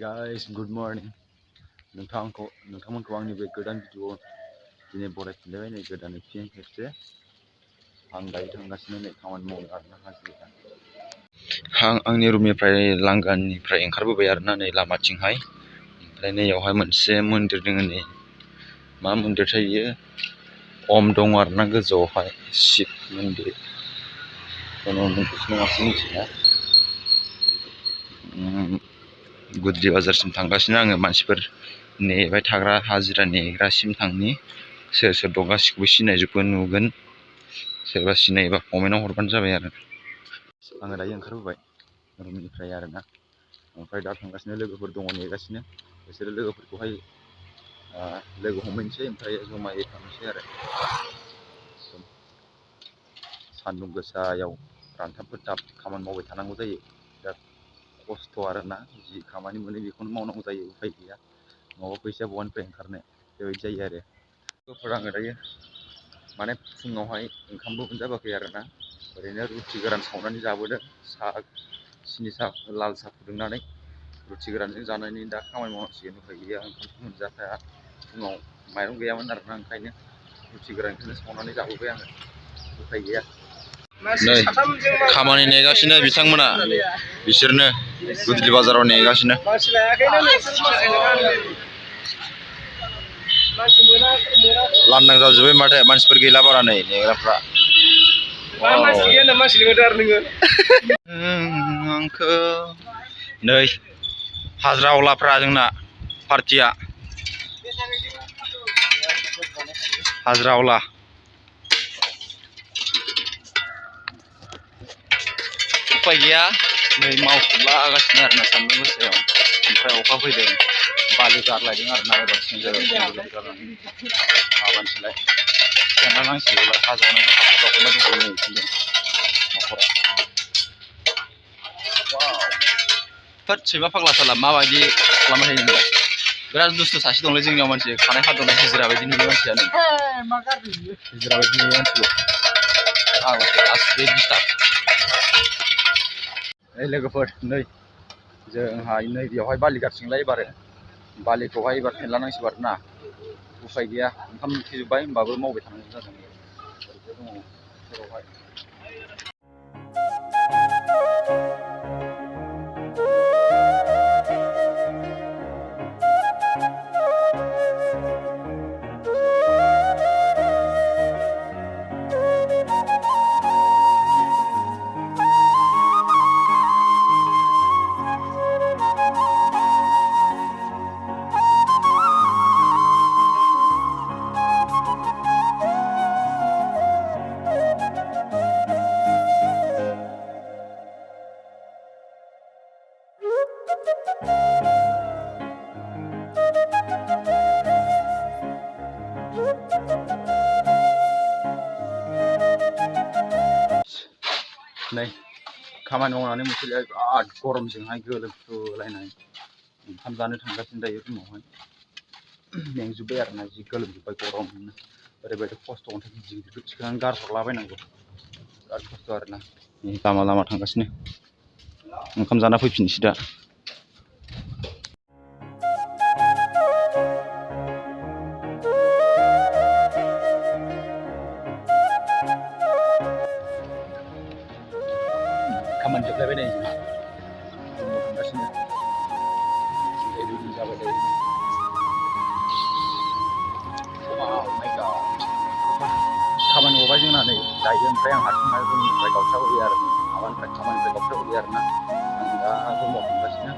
Guys, good morning. नोंथांमोनखौ आंनि बे गोदान भिडिअ दिनै बरायफिनलायबाय नै गोदानै फिन खेबसे आं दायो थांगासिनो नै खामानि मावनो आरोना हाजिरा। आं आंनि रुमनिफ्राय लांगाननिफ्राय ओंखारबोबाय आरोना नै लामाथिंहाय। ओमफ्राय नैयावहाय मोनसे मन्दिर दङ नै मा मन्दिर थायो ओम दङ आरोना गोजौआवहाय शिब मन्दिर। नोंथाङासो मिथिया। गुदि बाजारसिम थांगासिनो आङो मानसिफोर नेबाय थाग्रा हाजिरा नेग्रासिम थांनि सोर सोर दं गासिखौबो सिनायजोबगोन नुगोन सोरबा सिनायोबा कमेन्टआव हरबानो जाबाय आरो आङो दायो ओंखारबोबाय रुमनिफ्राय आरोना ओमफ्राय दा थांगासिनो लोगोफोर दङ नेगासिनो बिसोरो लोगोफोरखौहाय लोगो हमहैनोसै ओमफ्राय जमायै थांनोसै आरो सान्दुं गोसायाव रानथाब फोथाब खामानि मावबाय थानांगौ जायो बिराद खस्थ' आरोना जि खामानि मोनो बेखौनो मावनांगौ जायो उफाय गैया नङाबा फैसाया बहानिफ्राय ओंखारनो बेबायदि जायो आरो लोगोफोर आङो दायो माने फुङावहाय ओंखामबो मोनजाबोआखै आरोना ओरैनो रुटि गोरान सावनानै जाबोदों साहा सिनि साहा लाल साहा फुदुंनानै रुटि गोरानजों जानानै दा खामानि मावनांसिगोन उफाय गैया ओंखामखौ मोनजाखाया फुङाव माइरं गैयामोन आरोना ओंखायनो रुटि गोरानखौनो सावनानै जाबोबाय आङो उफाय गैया। नै खामानि नेगासिनो बिथांमोना बिसोरनो गुदि बाजाराव नेगासिनो लांदां जाजोब्बाय माथो मानसिफोर गैला बारा नै नेग्राफ्रा आंखौ नै हाजिरावालाफ्रा जोंना पार्टिया हाजिरावाला उफाय गैया नै मावखुलागासिनो आरोना सान्दुं गोसायाव ओमफ्राय अखा फैदों बालि गारलायदों आरोना एबारसिम माबानोसैलाय जेंना नांसिगौलाय हाजावनायखौ हाखर जावख'ना दंबावो नै बिथिंजों न'खरा थोद सैमा फाग्ला साला माबायदि खालामबाय थायो नोंलाय बिराद दुस्थु सासे दंलै जोंनियाव मानसि खानाय खाद'नाय हिजिरा बायदि नुयो मानसियानो हिजिरा बायदि नुयो मानसिखौ आसि डिस्टार्ब लोगोफोर नै जोंहा नै बेयावहाय बालि गारसिगोनलाय एबार बालिखौहाय एबार फेनलानांसिगौ आरोना उफाय गैया ओंखाम उखैजोब्बाय होमबाबो मावबाय थानांगौ जादों ओरैनो दङ सेरावहाय नै खामानि मावनानै मोनसेलाय बिराद गरमजोंहाय गोलोमफ्रुलायनाय ओंखाम जानो थांगासिनो दायो रुमावहाय मेंजोब्बाय आरोना जि गोलोमजोब्बाय गरमनो ओरैबायदि खस्थ' अन्थाइ गिदिर गिदिरखौ थिखांनानै गारहरलाबायनांगौ बिराद खस्थ' आरोना लामा लामा थांगासिनो ओंखाम जाना फैफिनसै दा खामानि जोबलायबाय नै जोंहा रुमाव थांगासिनो रेडि जाबाय दायो खामानि गबाय जोंना नै दायो ओमफ्राय आं हारसिंहाय रुमनिफ्राय गावस्राबोयो आरो माबानिफ्राय खामानिनिफ्राय गावस्राबोयो आरोना आं दा रुमाव थांगासिनो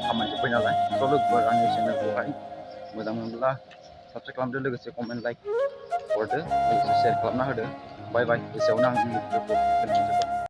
खामानि जोब्बाय नालाय थ' लोगोफोर आंनि चेनेलखौहाय मोजां मोनब्ला साबस्क्राइब खालामदो लोगोसे कमेन्ट लाइक हरदो लोगोसे शेयार खालामना होदो बाय बाय एसेयावनो आं भिडिअखौ दोनथ'जोबबाय।